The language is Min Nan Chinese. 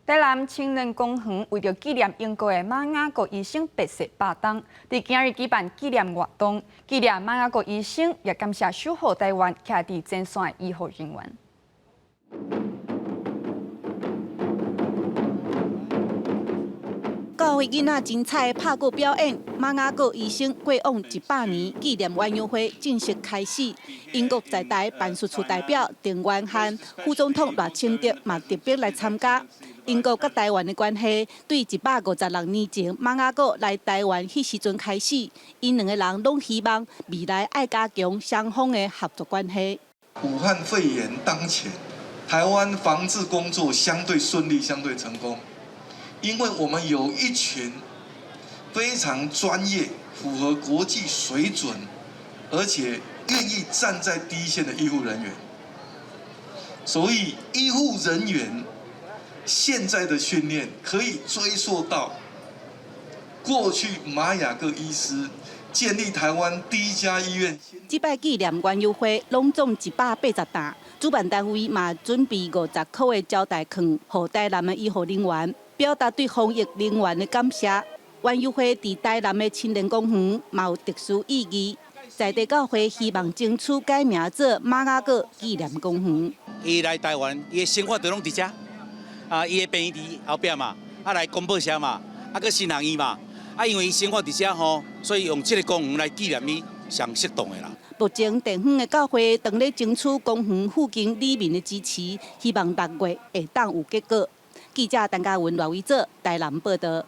台南青年公園為著紀念英國的瑪雅各醫生病逝百冬，佇今日舉辦紀念活動，紀念瑪雅各醫生，也感謝守護台灣徛佇前線的醫護人員。教會囡仔精彩的拍鼓表演，瑪雅各醫生過往100年紀念園遊會正式開始。英國在台辦事處代表鄭元翰、副總統賴清德嘛特別來參加。英國佮台灣的關係，對156年前瑪雅各來台灣彼時陣開始，𪜶兩個人攏希望未來愛加強雙方的合作關係。武漢肺炎當前，台灣防治工作相對順利，相對成功。因為我們有一群非常專業、符合國際水準，而且願意站在第一線的醫護人員，所以醫護人員現在的訓練可以追溯到過去瑪雅各醫師建立台灣第一家醫院。這擺紀念園遊會攏總180檔，主辦單位嘛準備50箍的招待券，予台南的醫護人員，表達對防疫人員的感謝。園遊會佇台南的青年公園嘛有特殊意義，在地教會希望爭取改名做瑪雅各紀念公園。伊來台灣，伊的生活就攏佇遮，啊，伊的病院佇後壁嘛，啊來公報社嘛，啊閣新鴻醫嘛，啊因為伊生活佇遮吼，所以用這個公園來紀念伊，上適當的啦。目前地方的教會當咧爭取公園附近里民的支持，希望6月會當有結果。記者陳嘉文、賴偉哲台南報導。